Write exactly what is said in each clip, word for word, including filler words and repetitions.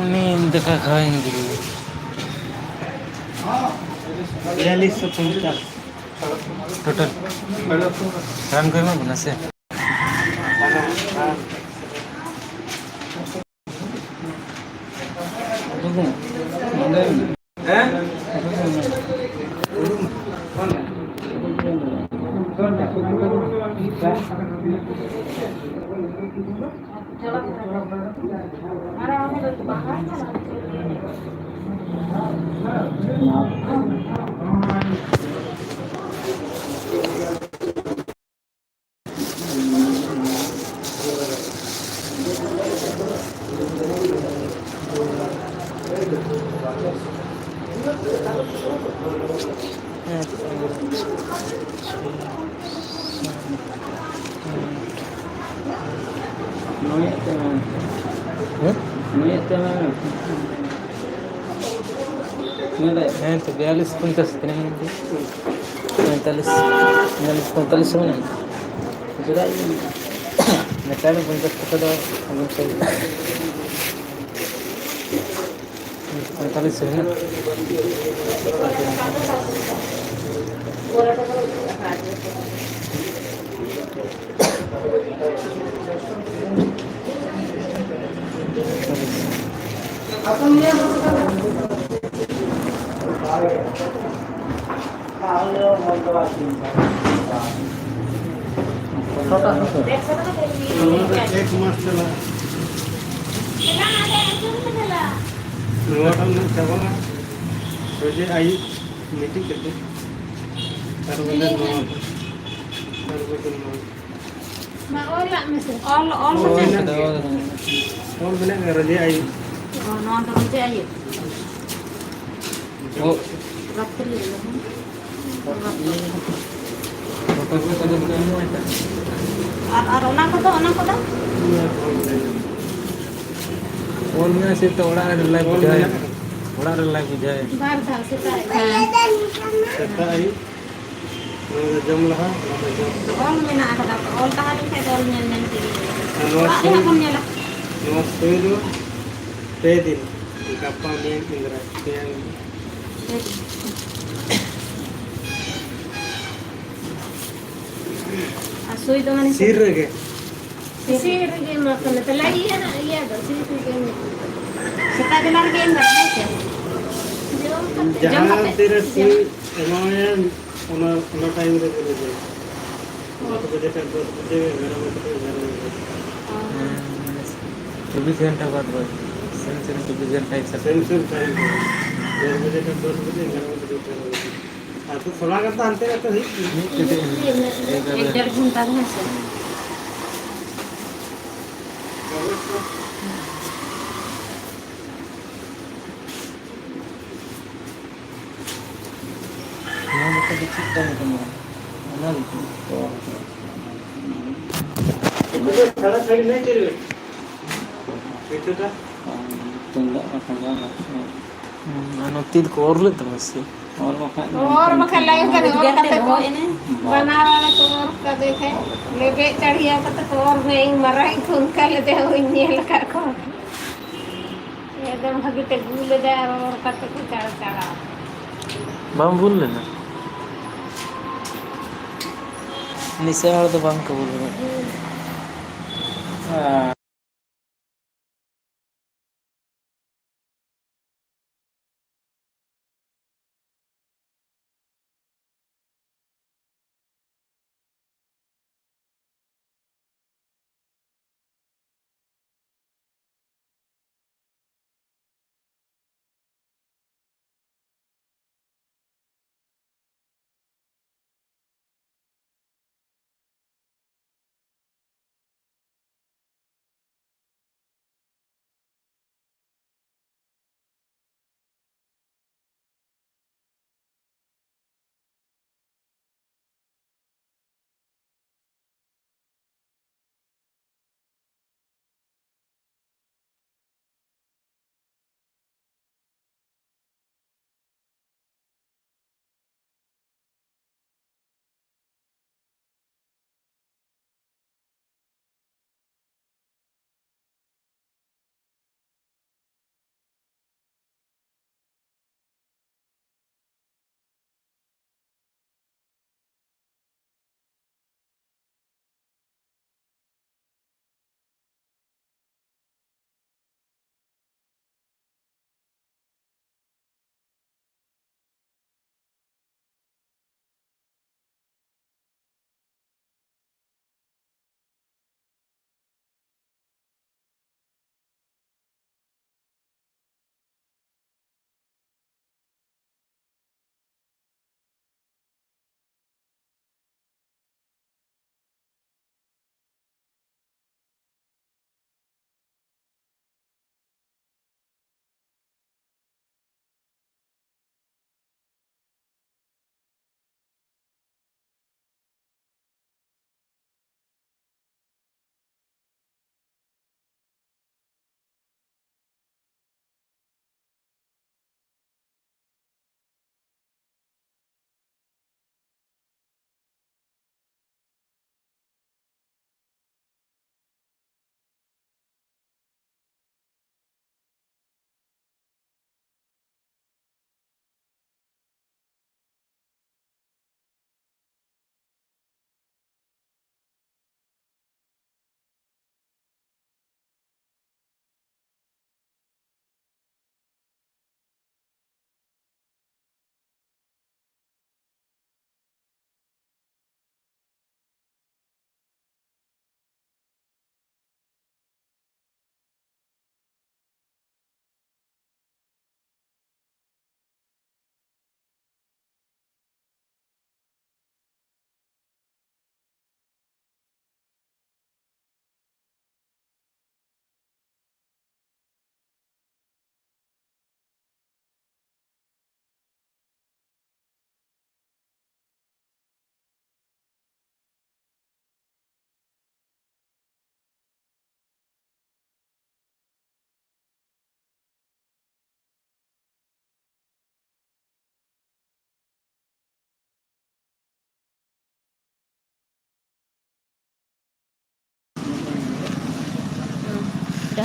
ᱩᱱᱤ ᱫᱮᱠᱷᱟ ᱠᱷᱟᱣᱟᱧ ᱜᱤᱰᱤ᱾ ᱵᱤᱭᱟᱞᱤᱥ ᱥᱚ ᱯᱚᱧᱪᱟᱥ᱾ ᱴᱳᱴᱟᱞ ᱨᱟᱱ ᱠᱚ ᱮᱢᱟ ᱵᱚᱱᱟ ᱥᱮ? ᱱᱩᱭᱟᱜ ᱛᱮ ᱢᱮ᱾ ᱦᱮᱸ? ᱱᱩᱭᱟᱜ ᱛᱮ ᱢᱮ᱾ ᱦᱮᱸ, ᱛᱚ ᱵᱤᱭᱟᱞᱤᱥ ᱯᱚᱧᱪᱟᱥ ᱛᱤᱱᱟᱹᱜ ᱢᱮᱱᱟᱜ ᱛᱤᱧᱟ? ᱯᱚᱸᱭᱛᱟᱞᱤᱥ, ᱵᱤᱭᱟᱞᱤᱥ ᱯᱚᱸᱭᱛᱟᱞᱤᱥ ᱢᱮᱱᱟᱜᱼᱟ᱾ ᱪᱮᱫᱟᱜ ᱤᱧ ᱱᱮᱛᱟᱨ ᱫᱚ ᱯᱚᱧᱪᱟᱥ ᱴᱟᱠᱟ ᱫᱚ ᱟᱸᱡᱚᱢ ᱥᱟᱹᱨᱤ ᱯᱚᱸᱭᱛᱟᱞᱤᱥ ᱦᱮᱱᱟᱜ᱾ ᱮᱠ ᱢᱟᱥ ᱪᱟᱞᱟᱜᱼᱟ᱾ ᱱᱚᱣᱟᱴᱟᱜ ᱱᱟᱜ ᱪᱟᱵᱟᱜᱼᱟ᱾ ᱥᱚᱡᱷᱮ ᱟᱹᱭᱩᱵ ᱢᱤᱴᱤᱝ ᱠᱟᱛᱮ ᱟᱨ ᱵᱚᱞᱮ ᱱᱚᱣᱟ, ᱟᱨ ᱵᱚᱞᱮ ᱱᱚᱣᱟ᱾ ᱢᱟ ᱚᱞᱟᱜ ᱢᱮᱥᱮ᱾ ᱚᱞ, ᱚᱞ ᱚᱞ ᱢᱮᱥᱮ᱾ ᱢᱮᱱᱟᱜ ᱜᱮᱭᱟ᱾ ᱚᱞ ᱢᱮᱱᱟᱜ ᱜᱮᱭᱟ, ᱨᱚᱡᱮ ᱟᱭᱩ᱾ ᱚ, ᱱᱚᱣᱟ ᱫᱚ ᱨᱚᱡᱮ ᱟᱭᱩ᱾ ᱚ᱾ ᱨᱟᱛᱨᱤ ᱨᱮ᱾ ᱟᱨ, ᱟᱨ ᱚᱱᱟ ᱠᱚᱫᱚ, ᱚᱱᱟ ᱠᱚᱫᱚ? ᱚᱞ ᱢᱮ ᱥᱮ ᱛᱚ ᱚᱲᱟᱜ ᱨᱮ ᱞᱟᱭᱤᱵᱷ ᱚᱞ ᱵᱩᱡᱷᱟᱹᱣ᱾ ᱢᱮᱱᱟᱜ᱾ ᱚᱲᱟᱜ ᱨᱮ ᱞᱟᱭᱤᱵᱷ ᱵᱩᱡᱷᱟᱹᱣ᱾ ᱵᱟᱨ ᱫᱷᱟᱣ ᱥᱮᱛᱟᱜ ᱨᱮ᱾ ᱦᱮᱸ᱾ ᱥᱮᱛᱟᱜ ᱟᱹᱭᱩᱵ᱾ ᱱᱚᱣᱟ ᱫᱚ ᱡᱚᱢ ᱞᱟᱦᱟ, ᱱᱚᱣᱟ ᱫᱚ ᱡᱚᱢ᱾ ᱚᱞ ᱢᱮᱱᱟᱜ ᱟᱠᱟᱫᱟ, ᱚᱞ ᱛᱟᱦᱮᱸ ᱞᱮᱱ ᱠᱷᱟᱱ ᱫᱚ ᱚᱞ ᱧᱮᱞ ᱧᱮᱞ ᱛᱮᱜᱮ᱾ ᱟᱨ ᱱᱚᱣᱟ ᱚᱲᱟᱜ ᱨᱮ ᱥᱩᱭ, ᱦᱟᱸᱜ ᱵᱚᱱ ᱧᱮᱞᱟ᱾ ᱱᱚᱣᱟ ᱥᱩᱭ ᱫᱚ ᱯᱮ ᱫᱤᱱ, ᱜᱟᱯᱟ ᱢᱮᱭᱟᱝ ᱮᱸᱫᱽᱨᱟ, ᱛᱮᱭᱟᱝ᱾ ᱟᱨ ᱥᱩᱭ ᱫᱚ ᱢᱟᱱᱮ ᱥᱤᱨ ᱨᱮᱜᱮ᱾ ᱥᱤᱨ ᱨᱮᱜᱮ ᱮᱢᱟ ᱠᱚ ᱢᱮ᱾ ᱛᱟᱦᱞᱮ ᱤᱭᱟᱹ ᱱᱟᱜ, ᱤᱭᱟᱹ ᱫᱚ ᱥᱤᱨ ᱨᱮᱜᱮ ᱮᱢᱟ ᱠᱚ ᱢᱮ᱾ ᱥᱮᱛᱟᱜ ᱵᱮᱞᱟ ᱨᱮᱜᱮ ᱮᱢ ᱠᱟᱜ ᱢᱮ, ᱦᱮᱸ ᱥᱮ? ᱡᱚᱢ ᱠᱟᱛᱮ, ᱡᱟᱦᱟᱸ ᱡᱚᱢ ᱠᱟᱛᱮ᱾ ᱛᱤᱨᱮ ᱥᱤᱨ ᱮᱢᱟᱣᱟᱭᱟ, ᱚᱱᱟ, ᱚᱱᱟ ᱴᱟᱭᱤᱢ ᱨᱮᱜᱮ ᱨᱮᱡᱟᱞᱴ᱾ ᱫᱚᱥ ᱵᱟᱡᱮ ᱠᱷᱟᱱ ᱫᱚᱥ ᱵᱟᱡᱮ, ᱮᱜᱟᱨᱚ ᱵᱟᱡᱮ ᱠᱷᱟᱱ ᱮᱜᱟᱨᱚ ᱵᱟᱡᱮ᱾ ᱦᱮᱸ, ᱪᱚᱵᱵᱤᱥ ᱜᱷᱚᱱᱴᱟ ᱵᱟᱫ ᱵᱟᱫ, ᱥᱮᱢ ᱥᱮᱢ ᱪᱚᱵᱵᱤᱥ ᱜᱷᱚᱱᱴᱟ ᱦᱤᱥᱟᱹᱵ ᱛᱮ᱾ ᱥᱮᱢ ᱥᱮᱢ ᱴᱟᱭᱤᱢ ᱠᱟᱱᱟ᱾ ᱫᱚᱥ ᱵᱟᱡᱮ ᱠᱷᱟᱱ ᱫᱚᱥ ᱵᱟᱡᱮ, ᱮᱜᱟᱨᱚ ᱵᱟᱡᱮ ᱠᱷᱟᱱ ᱮᱜᱟᱨᱚ ᱵᱟᱡᱮ᱾ ᱟᱨ ᱛᱚ ᱛᱷᱚᱲᱟ ᱜᱟᱱ ᱫᱚ ᱦᱟᱱᱛᱮ ᱱᱟᱛᱮ ᱦᱩᱭᱩᱜ ᱜᱮᱭᱟ᱾ ᱢᱤᱫ ᱠᱟᱹᱴᱤᱡ ᱮᱠ ᱰᱮᱲ ᱜᱷᱚᱱᱴᱟ ᱫᱚ, ᱦᱮᱸ ᱥᱮ? ᱱᱚᱣᱟ ᱫᱚ ᱠᱟᱹᱴᱤᱡ ᱪᱮᱫ ᱠᱟᱹᱢᱤ ᱠᱟᱱᱟ? ᱚᱱᱟ ᱜᱮᱛᱚ᱾ ᱛᱷᱚᱲᱟ ᱥᱟᱭᱤᱰ ᱢᱮ, ᱪᱮᱫ ᱨᱮ? ᱯᱤᱪᱷᱩᱴᱟ᱾ ᱛᱩᱢᱫᱟᱜ ᱨᱟᱠᱟᱵᱟ᱾ ᱦᱩᱸ, ᱟᱨ ᱱᱚᱛᱮ ᱫᱚᱠᱚ ᱚᱨ ᱞᱮᱫ ᱛᱟᱢᱟ ᱥᱮ? ᱚᱨ ᱵᱟᱠᱷᱟᱡ ᱫᱚ ᱚᱨ ᱵᱟᱠᱷᱟᱡ ᱞᱟᱭᱤᱱ ᱠᱟᱛᱮ ᱚᱨ ᱠᱟᱛᱮ ᱠᱚ ᱵᱟᱱᱟᱨ ᱟᱲᱮ ᱠᱚ ᱚᱨ ᱠᱟᱫᱮ ᱠᱷᱟᱡ, ᱞᱮᱵᱮᱫ ᱪᱟᱲᱤᱭᱟ ᱠᱟᱛᱮ ᱠᱚ ᱚᱨ ᱢᱮ, ᱤᱧ ᱢᱟᱨᱟᱝ ᱠᱚ ᱚᱱᱠᱟ ᱞᱮᱫᱮ ᱦᱚᱸᱧ ᱧᱮᱞ ᱟᱠᱟᱫ ᱠᱚᱣᱟ᱾ ᱮᱠᱫᱚᱢ ᱵᱷᱟᱹᱜᱤ ᱛᱮ ᱜᱩ ᱞᱮᱫᱟᱭ ᱟᱨ ᱚᱨ ᱠᱟᱛᱮ ᱠᱚ ᱪᱟᱲ ᱪᱟᱲᱟᱣ᱾ ᱵᱟᱢ ᱵᱷᱩᱞ ᱞᱮᱱᱟ? ᱱᱤᱥᱟᱹ ᱦᱚᱲ ᱫᱚ ᱵᱟᱝ ᱠᱚ ᱵᱷᱩᱞ ᱞᱮᱱᱟ᱾ ᱦᱩᱸ᱾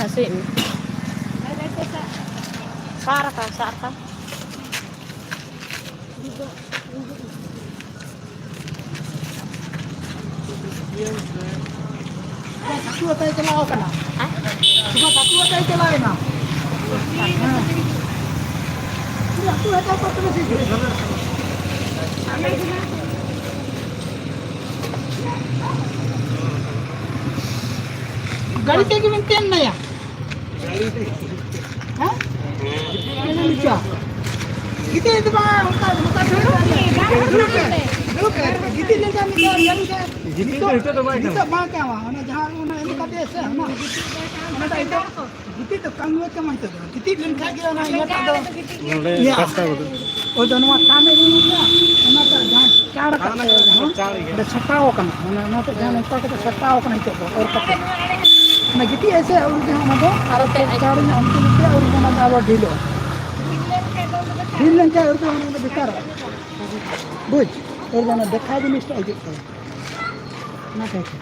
ᱦᱟᱹᱥᱩᱭᱮᱫ ᱢᱮ᱾ ᱥᱟᱵ ᱨᱟᱠᱟᱵ, ᱥᱟᱵ ᱨᱟᱠᱟᱵ᱾ ᱦᱟᱹᱠᱩ ᱦᱟᱛᱟᱣ ᱪᱟᱞᱟᱣ ᱠᱟᱱᱟ᱾ ᱦᱮᱸ? ᱦᱟᱹᱠᱩ ᱦᱟᱛᱟᱣ ᱪᱟᱞᱟᱣ ᱮᱱᱟ᱾ ᱦᱮᱸ᱾ ᱦᱟᱹᱠᱩ ᱦᱟᱛᱟᱣ ᱠᱚ ᱛᱚᱵᱮ ᱥᱮ ᱪᱮᱫ? ᱜᱟᱹᱰᱤ ᱛᱮᱜᱮ ᱵᱮᱱ ᱛᱮᱱ ᱱᱟᱭᱟ᱾ ᱦᱮᱸ? ᱜᱤᱛᱤᱡ ᱫᱚ ᱵᱟᱝ, ᱚᱱᱠᱟ, ᱚᱱᱠᱟ ᱫᱩᱲᱩᱵ ᱢᱮ, ᱫᱩᱲᱩᱵ ᱢᱮ᱾ ᱜᱤᱛᱤᱡ ᱞᱮᱱᱠᱷᱟᱱ ᱢᱤᱫ ᱫᱷᱟᱣ ᱧᱮᱞ ᱢᱮ᱾ ᱜᱤᱛᱤᱡ ᱫᱚ ᱱᱤᱛᱚᱜ ᱫᱚ ᱵᱟᱭ ᱜᱤᱛᱤᱡ ᱠᱟᱹᱢᱤᱭᱟ᱾ ᱫᱚ ᱵᱟᱝ ᱠᱟᱹᱢᱟ᱾ ᱚᱱᱟ ᱡᱟᱦᱟᱸ ᱚᱱᱟ ᱮᱢ ᱠᱟᱛᱮ ᱥᱮ, ᱚᱱᱟ, ᱚᱱᱟᱴᱟᱜ ᱜᱤᱛᱤᱡ ᱫᱚ ᱠᱟᱹᱢᱤ ᱵᱟᱭ ᱠᱟᱹᱢᱟ ᱱᱤᱛᱚᱜ ᱫᱚ᱾ ᱜᱤᱛᱤᱡ ᱞᱮᱱᱠᱷᱟᱱ ᱜᱮ ᱚᱱᱟ ᱤᱭᱟᱹᱴᱟᱜ ᱫᱚ ᱱᱚᱰᱮ ᱤᱭᱟᱹ᱾ ᱠᱟᱥᱛᱟ ᱵᱚᱫᱚᱞ᱾ ᱳᱭ ᱫᱚ ᱱᱚᱣᱟ ᱠᱟᱱ ᱤᱭᱟᱹ ᱢᱮᱱᱟᱜᱼᱟ, ᱚᱱᱟᱴᱟᱜ ᱡᱟᱦᱟᱸ ᱪᱟᱲ ᱠᱟᱜ ᱠᱟᱱᱟ, ᱛᱟᱭᱟ, ᱚᱱᱟ ᱡᱟᱦᱟᱸ ᱪᱟᱲ ᱜᱮ᱾ ᱚᱸᱰᱮ ᱪᱷᱟᱯᱟᱣ ᱟᱠᱟᱱᱟ, ᱢᱟᱱᱮ ᱚᱱᱟᱛᱮ ᱡᱟᱦᱟᱸ ᱱᱚᱝᱠᱟ ᱠᱟᱛᱮ ᱪᱷᱟᱯᱟᱣ ᱟᱠᱟᱱᱟ ᱱᱤᱛᱚᱜ ᱫᱚ, ᱚᱨ ᱠᱟᱛᱮ᱾ ᱚᱱᱟ ᱜᱤᱛᱤᱡ ᱟᱭ ᱥᱮ, ᱩᱱ ᱡᱚᱦᱚᱜ ᱚᱱᱟ ᱫᱚ ᱟᱨᱚ ᱪᱟᱲ ᱧᱚᱜ ᱚᱱᱛᱮ ᱜᱮ, ᱩᱱ ᱚᱱᱟ ᱫᱚ ᱟᱵᱟᱨ ᱰᱷᱤᱞᱚᱜᱼᱟ᱾ ᱰᱷᱤᱞ ᱞᱮᱱᱠᱷᱟᱱ ᱩᱱ ᱫᱚ ᱚᱱᱟ ᱫᱚ ᱵᱮᱠᱟᱨᱚᱜᱼᱟ᱾ ᱵᱩᱡᱽ? ᱩᱱ ᱫᱚ ᱚᱱᱟ ᱫᱮᱠᱷᱟ ᱡᱤᱱᱤᱥᱴᱟ ᱦᱤᱡᱩᱜ ᱛᱟᱭᱟ᱾ ᱚᱱᱟ ᱠᱟᱭᱛᱮ᱾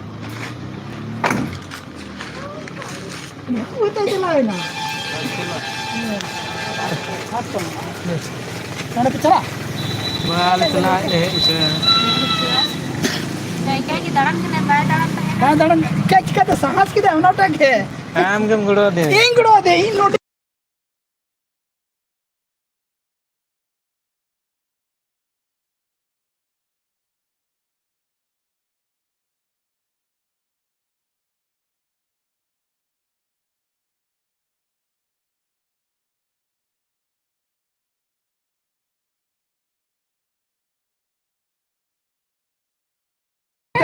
ᱦᱟᱹᱠᱩ ᱦᱟᱛᱟᱭ ᱪᱟᱞᱟᱣ ᱮᱱᱟ᱾ ᱦᱮᱸ᱾ ᱚᱸᱰᱮ ᱯᱮ ᱪᱟᱞᱟᱜ? ᱵᱟᱞᱮ ᱪᱟᱞᱟᱜ, ᱦᱮᱡ ᱩᱛᱟᱹᱨ᱾ ᱮᱠᱟᱭ ᱜᱮ ᱫᱟᱬᱟᱱ ᱠᱟᱱᱟᱭ, ᱵᱟᱭ ᱫᱟᱬᱟᱱ ᱛᱟᱦᱮᱱᱟ᱾ ᱵᱟᱭ ᱫᱟᱬᱟᱱ, ᱪᱤᱠᱟ, ᱪᱤᱠᱟᱛᱮ ᱥᱟᱦᱟᱥ ᱠᱮᱫᱟᱭ ᱚᱱᱟᱴᱟᱜ ᱜᱮ᱾ ᱟᱢ ᱜᱮᱢ ᱜᱚᱲᱚ ᱟᱫᱮᱭᱟ᱾ ᱤᱧ ᱜᱚᱲᱚ ᱟᱫᱮᱭᱟ, ᱤᱧ ᱱᱚᱰᱮ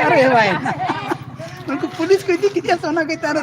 ᱟᱨᱚ ᱦᱮᱣᱟᱭᱮᱱᱟ᱾ ᱩᱱᱠᱩ ᱯᱩᱞᱤᱥ ᱠᱚ ᱤᱫᱤ ᱠᱮᱫᱮᱭᱟ ᱥᱮ ᱚᱱᱟ ᱠᱟᱭᱛᱮ ᱟᱨᱚ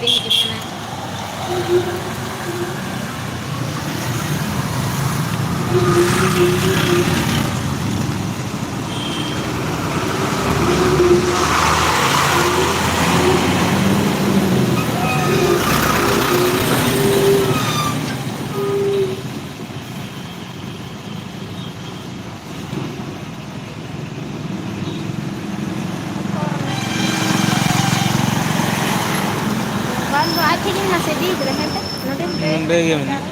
ᱦᱤᱡᱩᱜ ᱠᱟᱱᱟ᱾ ᱵᱟᱝ ᱫᱚ ᱟᱡ ᱴᱷᱮᱱ ᱜᱮ ᱢᱮᱱᱟᱜᱼᱟ ᱥᱮ ᱤᱫᱤ ᱠᱟᱫᱟ ᱱᱚᱰᱮ? ᱱᱚᱰᱮ ᱜᱮ ᱢᱮᱱᱟᱜᱼᱟ᱾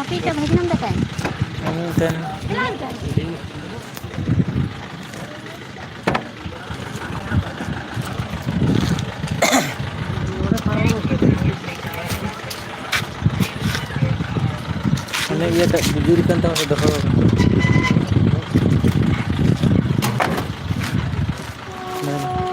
ᱴᱷᱤᱠ ᱜᱮᱭᱟ, ᱵᱷᱟᱹᱜᱤ ᱱᱟᱢ ᱫᱟᱠᱟᱭ᱾ ᱩᱱᱤ ᱴᱷᱮᱱ ᱦᱟᱱᱮ ᱤᱭᱟᱹᱴᱟᱜ ᱵᱩᱡᱩᱨ ᱠᱟᱱ ᱛᱟᱢᱟ ᱥᱮ ᱫᱚᱦᱚ ᱟᱠᱟᱱᱟ? ᱢᱮᱱ᱾